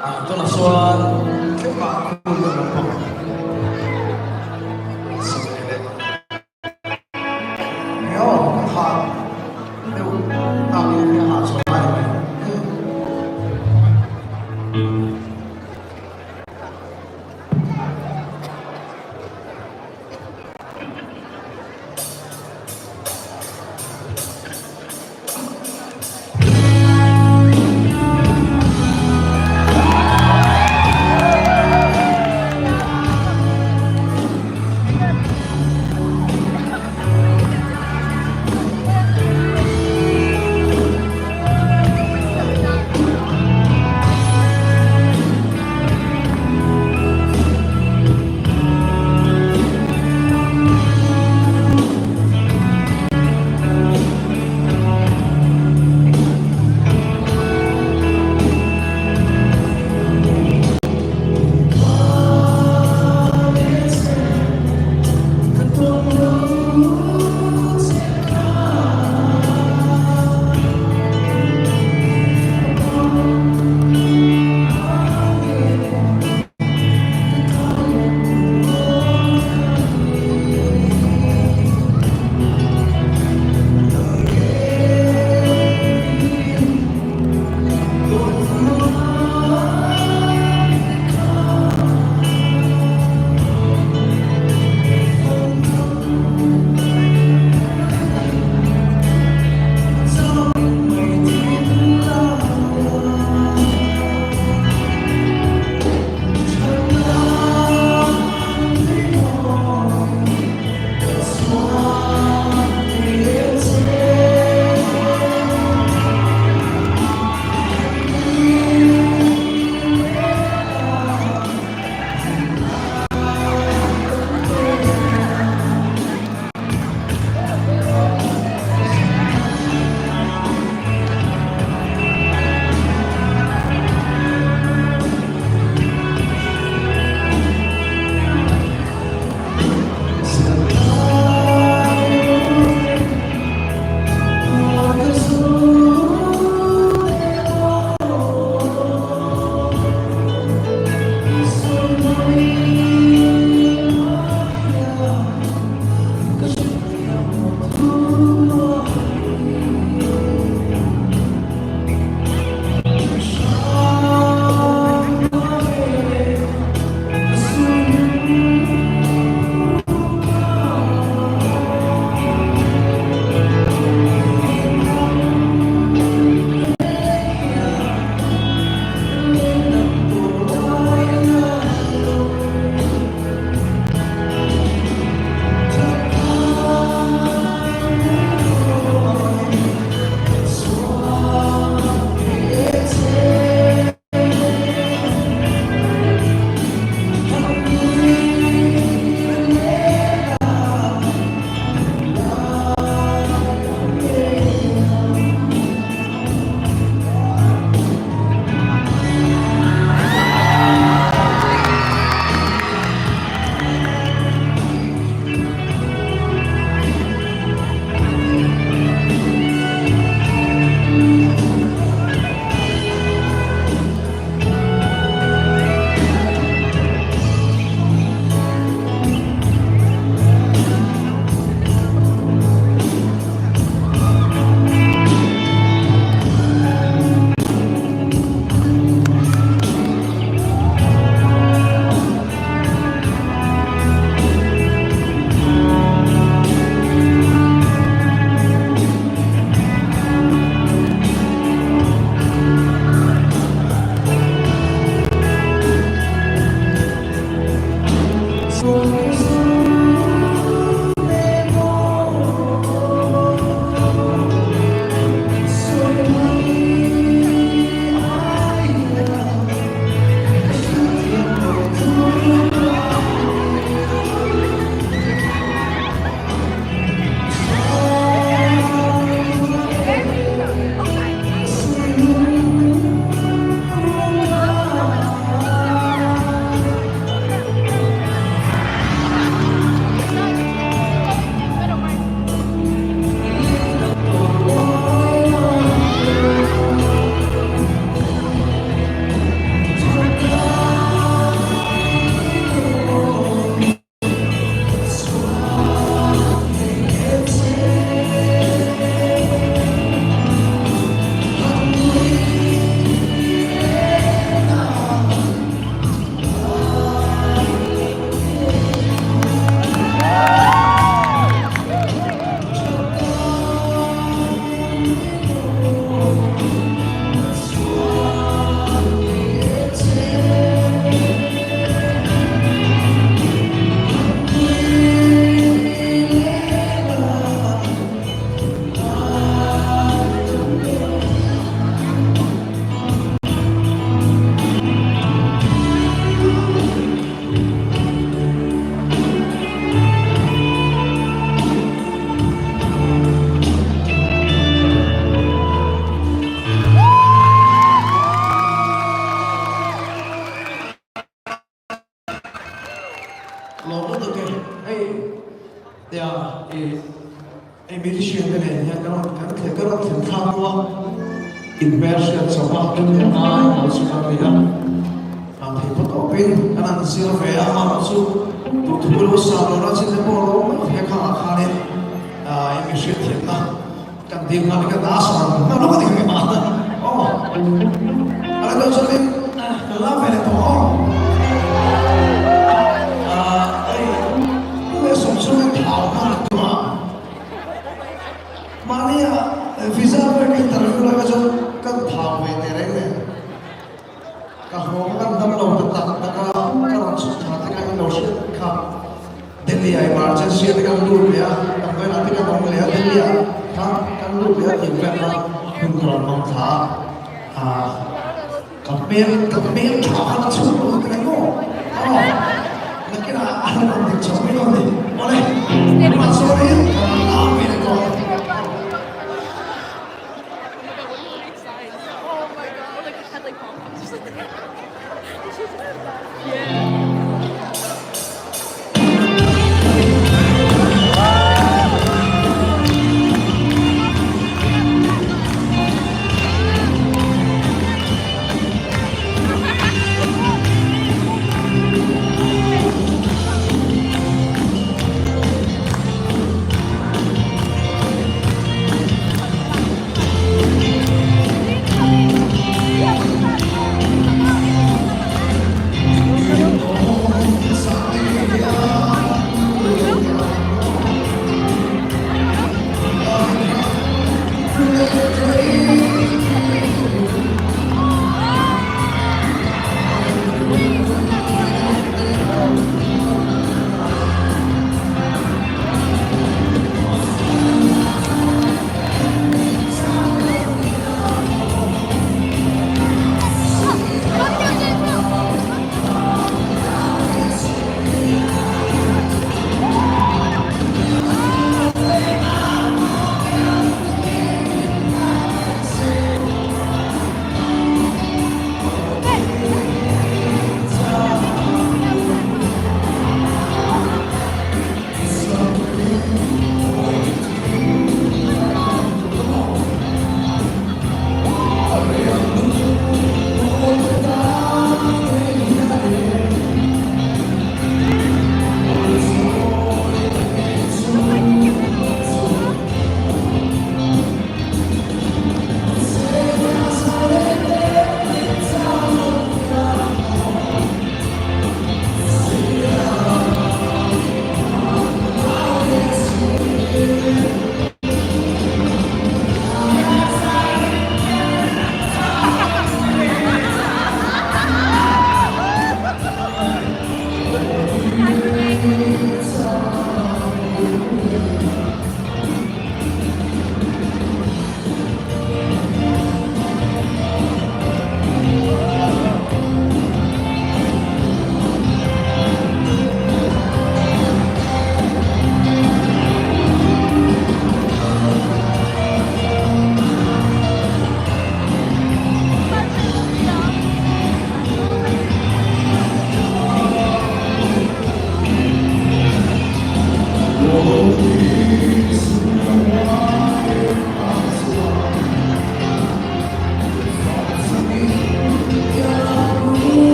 Tunah chuan tlema cool deuh lampang sa ve leh. Eo ka tha deuh tak in ka hahchawlh lai a ni. Tia i hei musician te nen hian ka rawn kan thlen ka rawn thlen thlak hnu a inhmel hriat chawp a kan ngai lo chu kan ni a. Ang thei phawt awpin kan han zir ve a, amaherawhchu duhthu lo sa lo na chin te pawh lo awm he khangah khanin i mi hriatthiamna kan dil nghal hi ka na sawn nghal lawk a ni kha keimah aw a la deuh chuanin ka la ve leh tawh aw hei pu leh sawm chhungin thau nghal tum a mahnia visa vel ka interview lai kha chuan kan thau ve teh reng nen. Ka haw ka kan dam lo ta tak tak a, ka rawn chhuk thla te kha in lo hriat kha. Delhi ah emergency ah te kan lut leh a, damdawiin ah te kan awm leh a, Delhi ah khan kan lut leh a tih vel kha hun ka rawn hmang thla a, ah ka hmel ka hmel tha kha la chhuk lo ta reng maw? Aw nakinah a rawn dik chho mai dawn a ni. Awle, tunah chuanin ka rawn lam ve leh tawh. Oh my god, like had like pom poms or something. Yeah.